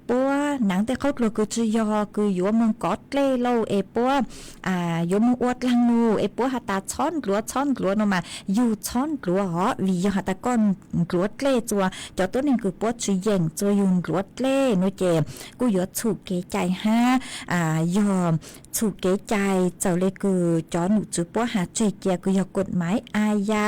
puab naav tej qhaub dluag kws tsi yog kws yuav moog kov dlej lauj es puab yuav moog ua dlaag num es puab has tas txhob ndluav txhob ndluav no mas yug txhob ndluav os vim yog has tas koj ndluav dlej txua cov tuab neeg kws puab tsi yeem txua yug ndluav dlej no ces kuj yuav txhum kev cai hab yog txhum kev cai txawm le kws cov num tswv puab has tseg cia kws yog kod maiv a ya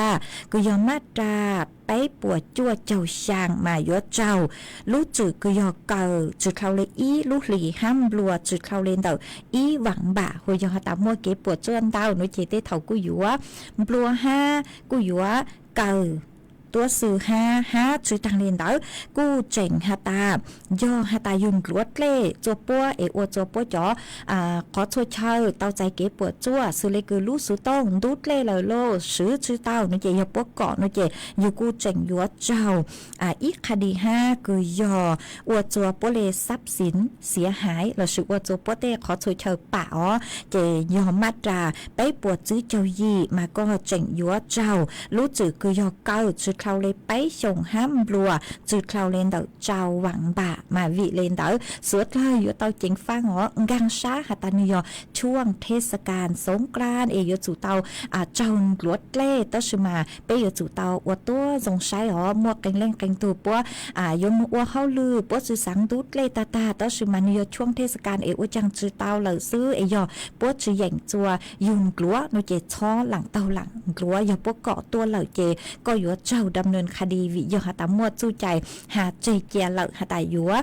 kws yog maj ras peb puas cuaj caug xyaa mas yuav raug lub tswm kws yog kaw tsi dhau le ib lub hlis hab nplua tsi dhau le ntawm ib vaam npam hu yog has tas muaj kev puam tsuaj ntau no ces tej thaum kuj yuav nplua hab kuj yuav kaw tuab xwm hab hab tsi taag le ntawd kuj tseem has tas yog has tas yug ndluav dlej txua puab es ua txua puab cov qhov txhua chaw tau txais kev puam tsuaj xws le kws lub xuv tooj ntub dlej lawm lauj swv tsi tau no ces yog puab kom no ces yug kuj tseem yuav raug ib qha di hab kws yog ua txua puab le xab xiv xiav haiv lossis ua txua puab tej qhov txhua chaw pam os ces yog maj ras peb puas tsib caug yim mas koj tseem yuav raug lub tswm kws yog kaw tsi dhau le peb xyoos hab nplua tsi dhau le ntawm rau vaam npam mas vim le ntawd suav dlawg yuav tau ceev faaj os nkaag sab has tas nwg yog tshuaj thej xa kas Xoov Klas es yuav tsum tau raug ndluav dlej tab sis mas peb yuav tsum tau ua tuab zoo saib os muaj qee leej qee tug puab yuav moog ua hauj lwm puab tsi xaav ntub dlej tag tag tab sis mas nwg yog tshuaj thej xa kas es ua caag tsi tau lawm xwb es yog puab tsi yeem txua yug ndluav no ces txhob laam taug laam ndluav yog puab kom tuaj lawm ces koj yuav raug dam nws qha di vim yog has tas muaj txuj cai has tseg cia lawm has tas yuav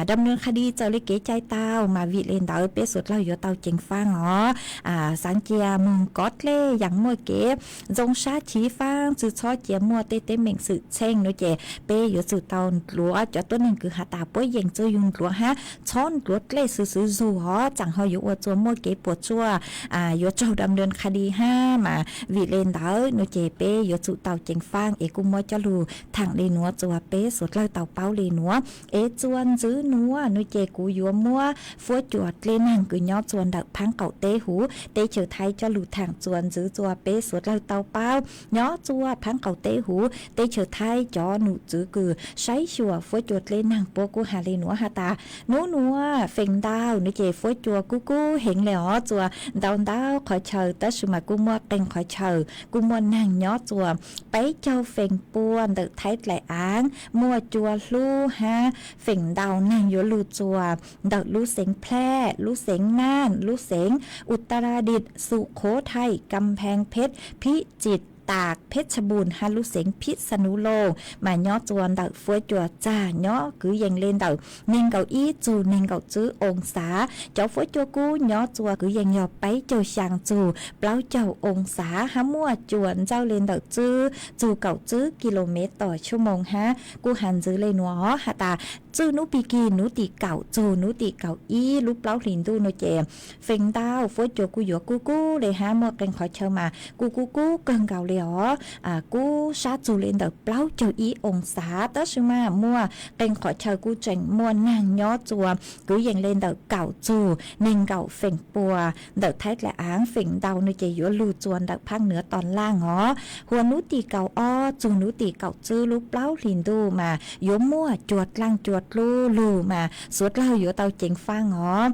dam nws qha di txawm le kev cai tau mas vim le ntawd peb suav dlawg yuav tau ceev faaj os xaav cia moog kov dlej yaam muaj kev zoo sab chiv faab tsi txhob cia muaj tej teeb meem xwm txheej no ces peb yuav tsum tau ndluav cov tuab neeg kws has tas puab yeem txua yug ndluav hab txhob ndluav dlej xwv xwv zug os tsaam ho yuav ua txua muaj kev puam tsuaj yuav raug dam nws qha di hab mas vim le ntawd no ces peb yuav tsum tau ceev faaj es kuj muab coj lug thaam le nuav txua peb suav dlawg tau paub le nuav es txua ntxwv nuav no ces kuv yuav muab fuab cua dlej naag kws nyob txua ntawm Phaab Qaum teb huv teb chaws Thaib coj lug thaam txua ntxwv txua peb suav dlawg tau paub. Nyob txua Phaab Qaum teb huv teb chaws Thaib cov num tswv kws saib xyuas fuab cua dlej naag puab kuj has le nuav has tas nub nuav feem ntau no ces fuab cua kub kub heev le os txua ntau ntau qhov chaw tab sis mas kuj muaj qee qhov chaw kuj muaj naag nyob txua peb caug feem pua ntawm Thaib dlaim aav muaj cua hlub hab feem ntau naag yuav lug txua ntawm lub xeev Plaj, lub xeev Naj, lub xeev Utaradit, Sukhothaij, Kampheej Pheb, Phib Tsim Taas, Pheb Tsha Npum hab lub xeev Phib Xa Nub Looj mas nyob txua ntawm fuab cua txag nyob kwv yees le ntawm neeg nkaum ib txug neeg nkaum tswb oo xav. Cov fuab cua kub nyob txua kwv yees yog peb caug xyaa txug plaub caug oo xav hab muaj cua ntxawj le ntawm tswb txug kaum tswb kis lus mev tom tshua moos hab kuj has ntxwv le nuav has tas txwj nub pig kig nub tim kaum txug nub tim kaum ib lub plaub hlis ntuj no ces feem ntau fuab cua kuj yuav kub kub le hab muaj qee qhov chaw mas kuj kub kub kawg nkaus le os kub sab txug le ntawm plaub caug ib oo xav tab sis mas muaj qee qhov chaw kuj tseem muaj naag nyob txua kwv yees le ntawm kaum txug neeg nkaum feem pua ntawm Thaib dlaim aav feem ntau no ces yuav lug txua ntawm Phaab Nwv Toos Laaj os. Huas nub tim kaum ob txug nub tim kaum tswb lub plaub hlis ntuj mas yuav muaj cua dlaaj cua dlub lug mas suav dlawg yuav tau ceev faj os.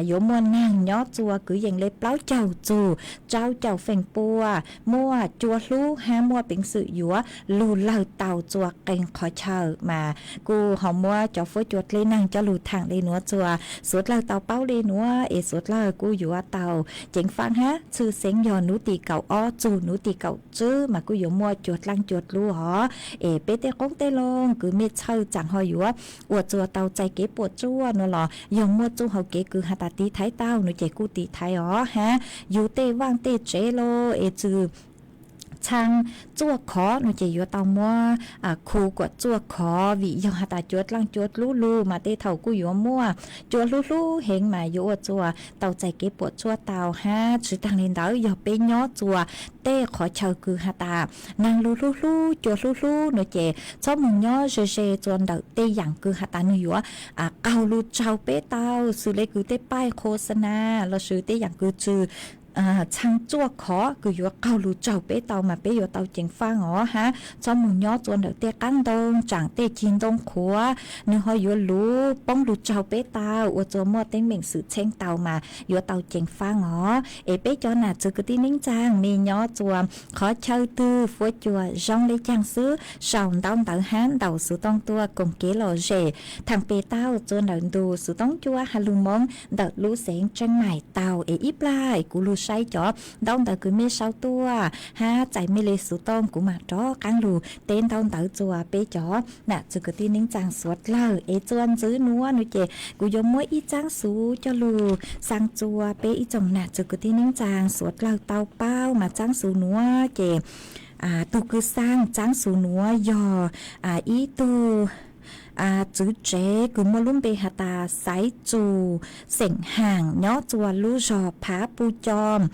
Yuav muaj neeg nyob txua kwv yees le plaub caug txug rau caum feem pua, muaj cua hlub hab muaj peev xwm yuav lug lawg tau txua qee qhov chaw mas kuj ho muab cov fuab cua dleb neeg coj lug thaam le nuav txua suav dlawg tau paub le nuav es suav dlawg kuj yuav tau ceev faj hab tshwj xeeb yog nub tim kaum ob txug nub tim kaum tswb mas kuj yuav muaj cua dlaab cua dlub os. Es peb tej qoob tej loo kws mej txhawj tsaam ho yuav ua txua tau txais kev puam tsuaj nuav los yog muaj txuj hauv kev kws has tas tiv thaiv tau nuav ces kuj tiv thaiv os hab yug tej vaaj tej tsev los es txwm txhaj txuaj khov nuav ces yuav tau muab khu kuam txuaj khov vim yog has tas cua dlaaj cua dlub lug mas tej thaum kuj yuav muaj cua hlub hlub heev mas yuav ua txua tau txais kev puam tsuaj tau hab tsi taag le ntawd yog peb nyob txua tej qhov chaw kws has tas neeg lug hlub hlub cua hlub hlub nuav ces txhob moog nyob ze ze txua ntawm tej yaam kws has tas nwg yuav qaug lug tsaug peb tau xws le kws tej paij khos xa na lossis tej yaam kws txwm txhaj txuaj khov kws yuav qaug lug tsaug peb tau mas peb yuav tau ceev faj os hab txhob moog nyob txua ntawm tej qaab ntoo tsaam tej cig ntoo qhuav nwg ho yuav luv poob lug tsaug peb tau ua txua muaj teeb meem xwm txheej tau mas yuav tau ceev faj os. Es peb cov nam txwv kwv tij neej tsaa mej nyob txua qhov chaw twg fuab cua zoo le caag xwb sau ntaub ntawv hab ntaus xuv tooj tuaj koom kev lom zem thaam pem tau txua ntawm ntu xuv tooj cua ha lug Moob ntawm lub xeev Tseeb Maim tau es ib plag kuv lug saib cov ntaub ntawv kws mej sau tuaj hab txais mej le xuv tooj kuv mam rov qaab lug teb ntaub ntawv txua peb cov nam txwv kwv tij neej tsaa suav dlawg es txua ntxiv nuav nuav ces kuv yuav muab ib txaab xuv coj lug xaa txua peb ib tsoom nam txwv kwv tij neej tsaa suav dlawg tau paub mas txaab xuv nuav ces tug kws xaa txaab xuv nuav yog ib tug txwv tsev kws muaj lub npe has tas Xaiv Txus xeem Haam nyob txua lub zog Phav Puj Coo.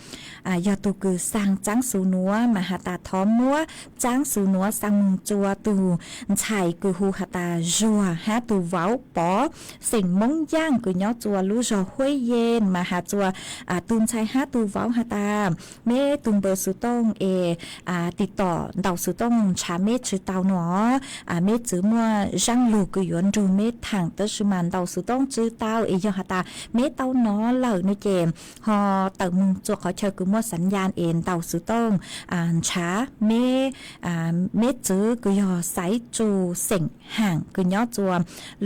Yog tug kws xaa txaab xuv nuav mas has tas thov muab txaab xuv nuav xaa moog txua tug ntxhais kws hu has tas Zuag hab tug vauv Pov xeem Moob Yaaj kws nyob txua lub zog Huab Yees mas has txua tug ntxhais hab tug vauv has tas meb tug npawb xuv tooj es tiv tom ntaus xuv tooj nrhav meb tsi tau nuav, meb txwv muaj zaab lug kws yuav nrug meb thaam tab sis mas ntaus xuv tooj tsi tau es yog has tas meb tau nov lawm nuav ces ho tawm moog txua qhov chaw kws muaj xav yas es ntaus xuv tooj nrhav meb, meb txwv kws yog Xaiv Txus xeem Haam kws nyob txua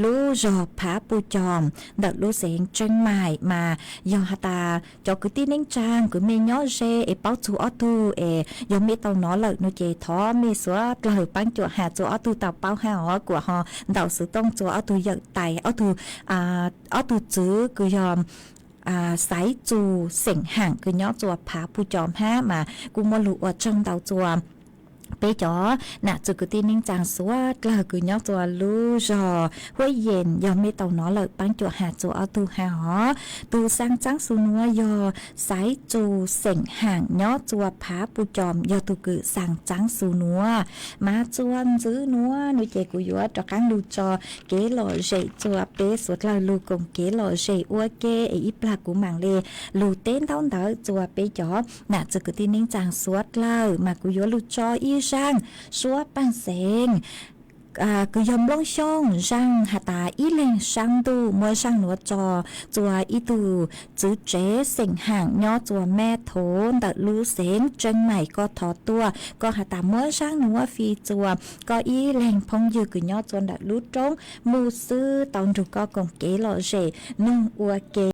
lub zog Phav Puj Coo ntawm lub xeev Tseeb Maim mas yog has tas cov kwv tij neej tsaa kws mej nyob ze es paub txug ob tug es yog mej tau nov lawm nuav ces thov mej suav dlawg paab cuam has txua ob tug tau paub hab os kuas ho ntaus xuv tooj txua ob tug yawm tais, ob tug txwv kws yog Xaiv Txus xeem Haam kws nyob txua Phav Puj Coo hab mas kuj muaj lug ua tsaug ntau txua peb cov nam txwv kwv tij neej tsaa suav dlawg kws nyob txua lub zog Huab Yees yog mej tau nov lawm paab cuam has txua ob tug hab os. Tug xaa txaab xuv nuav yog Xaiv Txus xeem Haam nyob txua Phav Puj Coo yog tug kws xaa txaab xuv nuav mas txua ntxiv nuav nuav ces kuv yuav rov qaab lug tso kev lom zem txua peb suav dlawg lug koom kev lom zem ua ke es ib plag kuv maam le lug teb ntaub ntawv txua peb cov nam txwv kwv tij neej tsaa suav dlawg mas kuv yuav lug tso ib zaaj suab paaj xeev kws yog Nploob Xyooj, zaaj has tas ib leeg saab ntuj muab zaaj nuav tso txua ib tug txwv tsev xeem Haam nyob txua Mab Thov ntawm lub xeev Tseeb Maim, koj thov tuaj koj has tas muab zaaj nuav fij txua koj ib leeg phooj ywg kws nyob txua ntawm lub roob Muj Xwb tau nrug koj koom kev lom zem noog ua ke.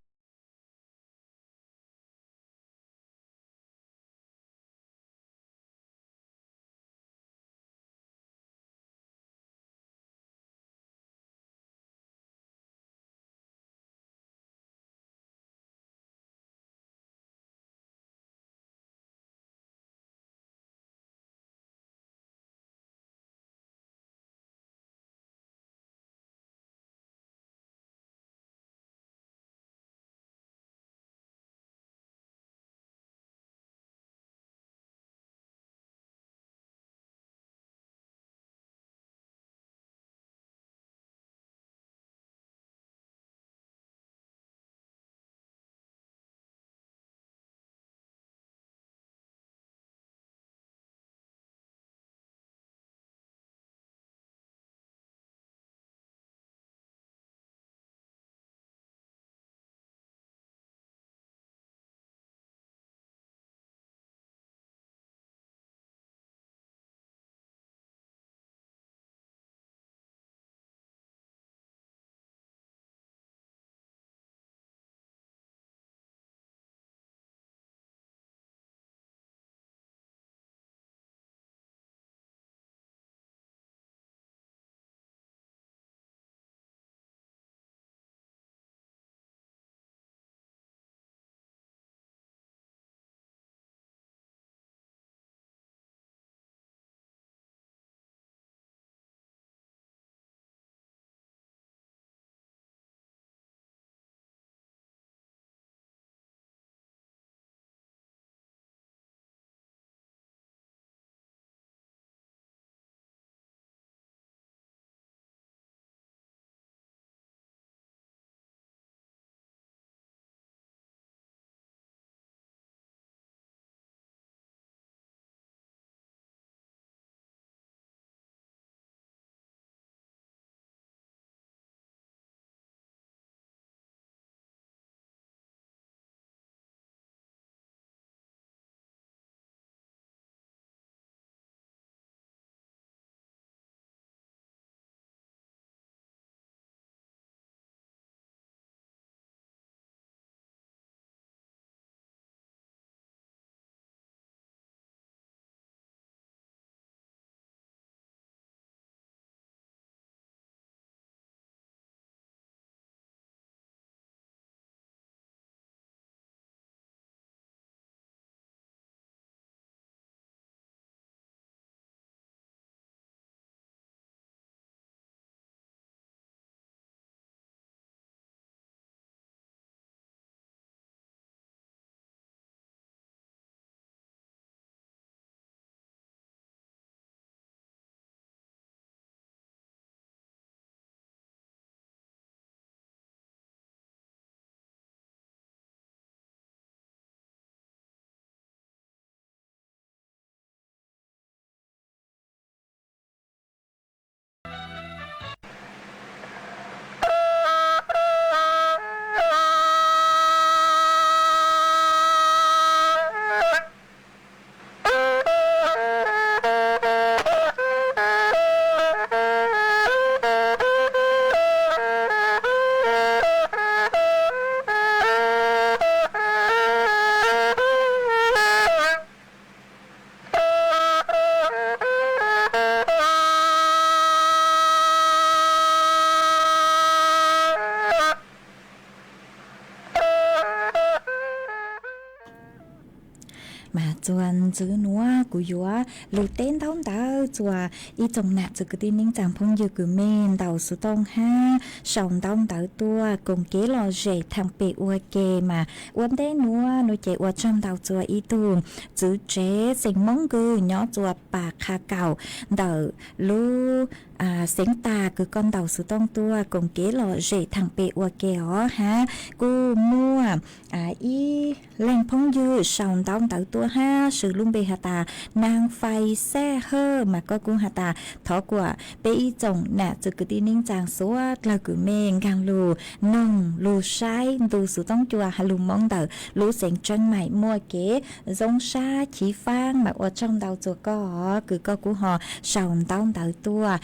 Mas txuas ntxiv nuav kuv yuav lug teb ntaub ntawv txuas ib tsoom nam txwv kwv tij neej tsaa phooj ywg kws mej ntaus xuv tooj hab sau ntaub ntawv tuaj koom kev lom zem thaam pem ua ke. Mas ua ntej nuav nuav ces ua tsaug ntau txuas ib tug txwv tsev xeem Moob Kws nyob txuas Pas Qha Kaum ntawm lub xeev Tas kws koj ntaus xuv tooj tuaj koom kev lom zem thaam pem ua ke os hab kuj muaj ib leeg phooj ywg sau ntaub ntawv tuaj hab swv lub npe has tas Naag Fais Xaj Hawj. Mas koj kuj has tas thov kuas peb ib tsoom nam txwv kwv tij neej tsaa suav dlawg kws mej nkaag lug noog lug saib ntu xuv toob cua has lug Moob ntawm lub xeev Tseeb Maim muaj kev zoo sab chiv faab. Mas ua tsaug ntau txuas koj kws koj kuj ho sau ntaub ntawv tuaj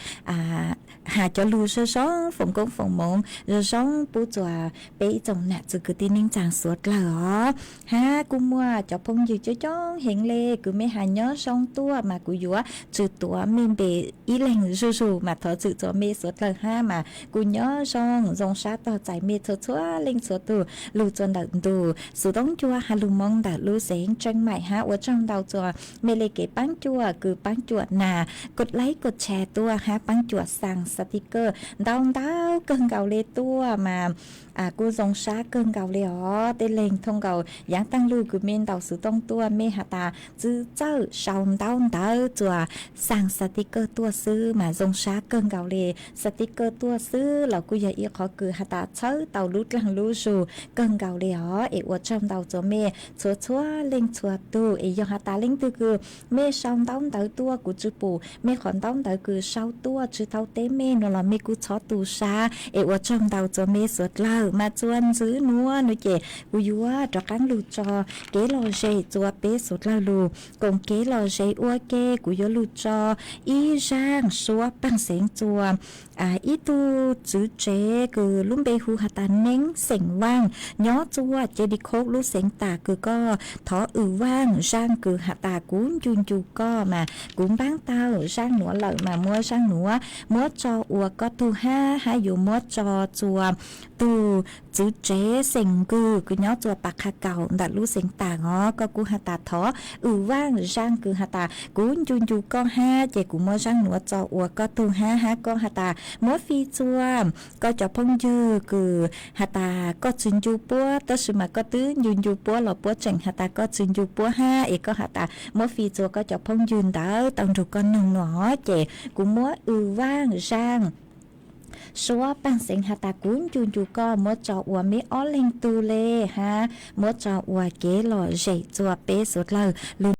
has cov lug zoo zoo foom koob foom moov zoo zoo pub txuas peb ib tsoom nam txwv kwv tij neej tsaa suav dlawg os. Hab kuj muaj cov phooj ywg coob coob heev le kws mej has nyob zoo tuaj mas kuv yuav tsw tuav mej npe ib leeg zuj zug mas thov txwm txuas mej suav dlawg hab mas kuv nyob zoo zoo sab tog txais mej txhua txhua leej txhua tug lug txuas ntawm ntu xuv toom cua has lug Moob ntawm lub xeev Tseeb Maim hab ua tsaug ntau txuas mej le kev paab cuam kws paab cuam nas koj like koj share tuaj hab paab cuam xaa xatikawj ntau ntau kawg nkaus le tuaj mas kuj zoo sab kawg nkaus le os. Tej leeg thooj nkaus yaav taag lug kws mej ntaus xuv tooj tuaj mej has tas txwv txawj sau ntaub ntawv txuas xaa xatikawj tuaj xwb mas zoo sab kawg nkaus le. Xatikawj tuaj xwb los kuj yog ib qhov kws has tas txhawb tau lub dlaag lub zug kawg nkaus le os. Es ua tsaug ntau txuas mej txhua txhua leej txhua tug es yog has tas leej twg kws mej sau ntaub ntawv tuaj kuv tsw pum mej qhov ntaub ntawv kws sau tuaj tsw tau teb mej nuav los mej kuj txhob tu sab es ua tsaug ntau txuas mej suav dlawg. Mas txuas ntxiv nuav nuav ces kuv yuav rov qaab lug tso kev lom zem txuas peb suav dlawg lug koom kev lom zem ua ke. Kuv yuav lug tso ib zaaj suab paag xeev txuas ib tug txwv tsev kws lub npe hu has tas Neeb xeem Vaaj nyob txuas Ces Dis Khoob lub xeev Tas kws koj thov ua vaaj zaaj kws has tas kuv ncu ncu koj mas kuv npaab tau zaaj nuav lawm mas muab zaaj nuav muab tso ua koj tug hab hab yuav muab tso txuas tug txwv tsev xeem Kws kws nyob txuas Pas Qha Kaum ntawm lub xeev Tas os. Koj kuj has tas thov ua vaaj zaaj kws has tas kuv ncu ncu koj hab ces kuv muab zaaj nuav tso ua koj tug hab hab koj has tas muab fij txuas koj cov phooj ywg kws has tas koj tsi ncu puab tab sis mas koj twb ncu ncu puab los puab tseem has tas koj tsi ncu puab hab es koj has tas muab fij txuas koj cov phooj ywg ntawd tau nrug koj noog nuav ces kuv muab ua vaaj zaaj suab paag xeev has tas kuv ncu ncu koj muab tso ua meb ob leeg tug le hab muab tso ua kev lom zem txuas peb suav dlawg lug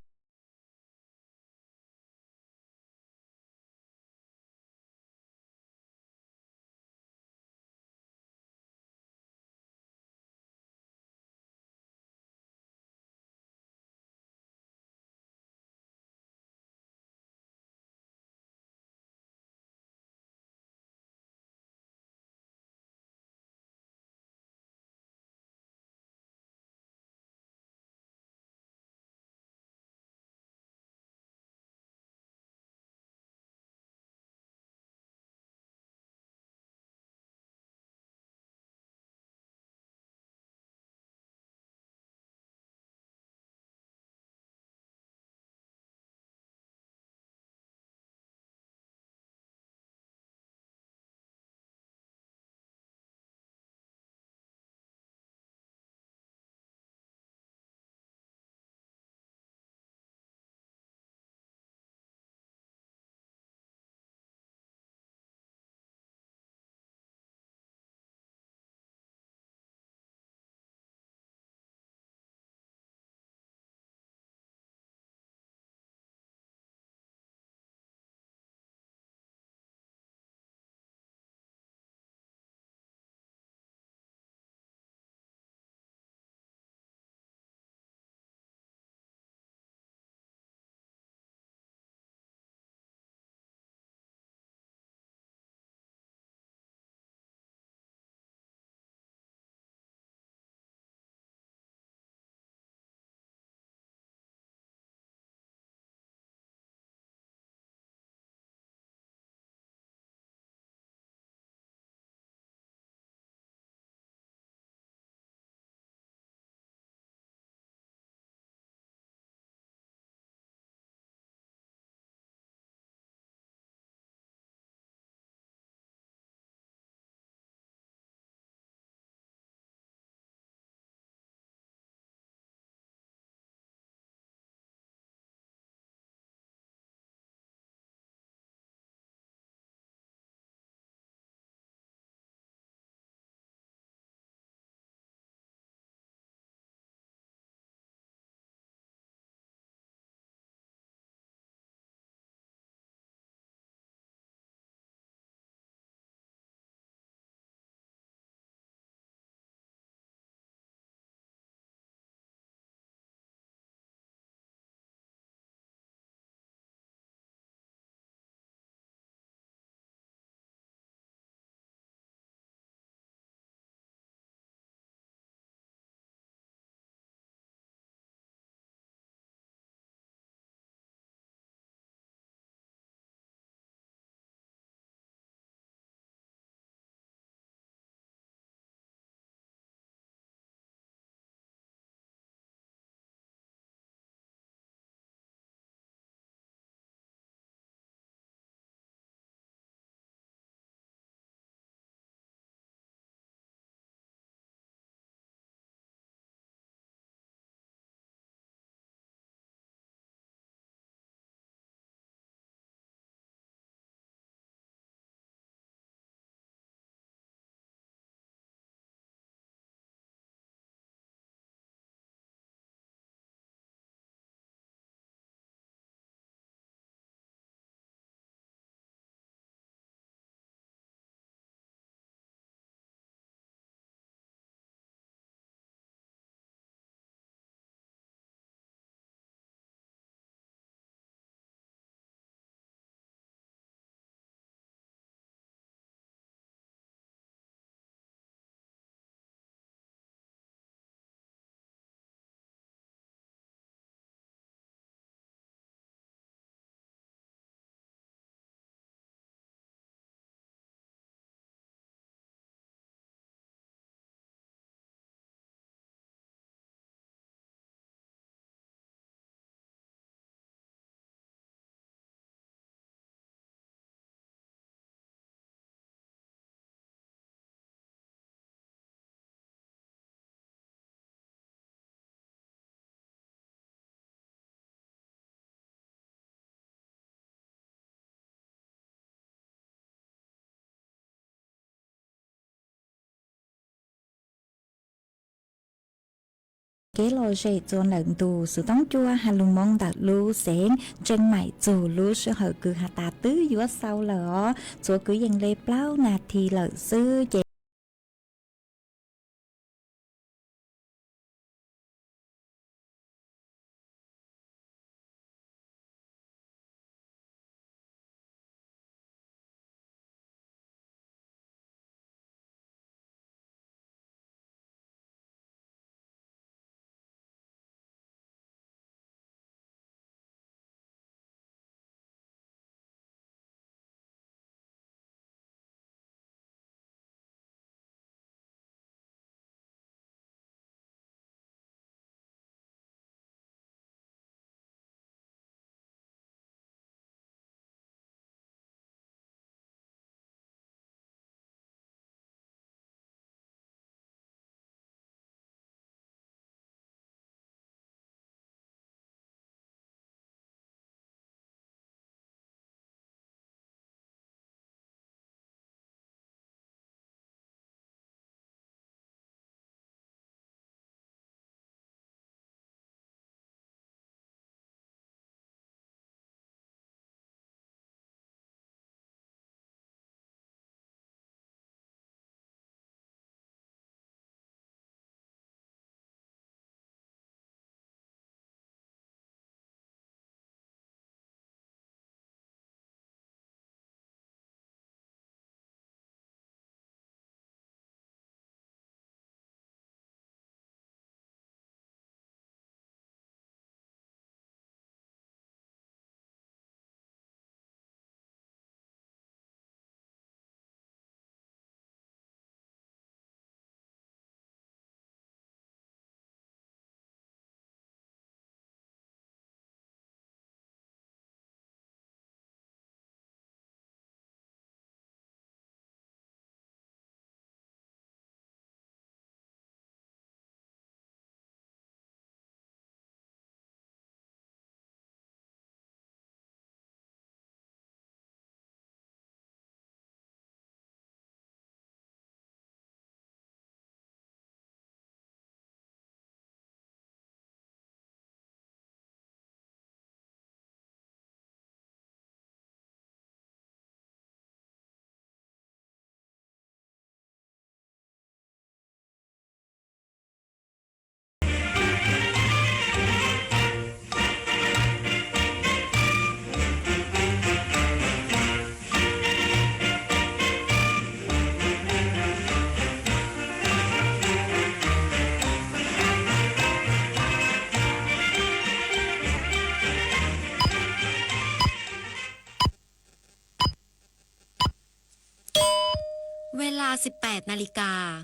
kev lom zem txuas ntawm ntus xov tooj cua Has Lus Moos ntawm lub xeev Tseem Maim txug lub sij hawm kws has tas twb yuav xaus lawm os, txuas kwv yees le plaub nas this lawm xwb ces Ua las siv peb nas li kas.